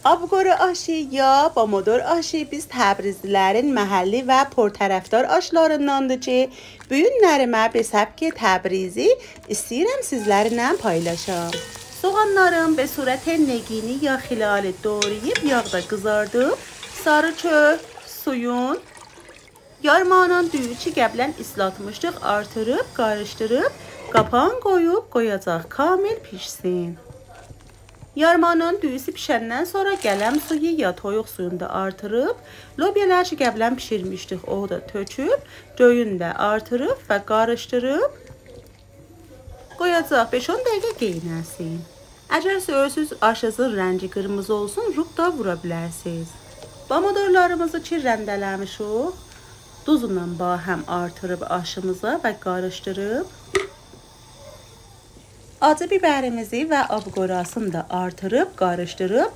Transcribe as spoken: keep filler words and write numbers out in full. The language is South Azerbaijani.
آب‌قورو آشی یا پومودور آشی بیز تبریزلی‌لرین محلی و پرطرفدار آشلارینداندیر کی، بو گونلری من به سبک تبریزی ایسته‌ییرم سیزلرله پایلاشام. سوغانلاریم به صورت نگینی یا خلالی دوغراییب یاغدا قیزاردیب، ساری کؤک، سویون، یارمانین دویو کی قبلاً ایسلاتمیشدیق، آرتیریب، قاریشدیریب، قاپاغین قویوب قویاجاق کامل پیشسین. یارمانین دویوسو پیشندن سونرا قلم سویو یا تویوق سویونو دا آرتیریب، لوبیالاری کی قبلاً پیشیرمیشدیک، اونو دا تؤکوب، گؤیونو ده آرتیریب و قاریشدیریب قویاجاق بئش-اون دقیقه قئینه‌سین. اگر سئویرسینیز آشینیزین رنگی قیرمیزی اولسون، رب دا وورا بیلرسینیز. پومودورلاریمیزی کی رنده‌له‌میشیک، دوزونان باهم آرتیریب آشیمیزا و قاریشدیریب، آجی بیبریمیزی و آب‌قوراسینی دا آرتیریب، قاریشدیریب،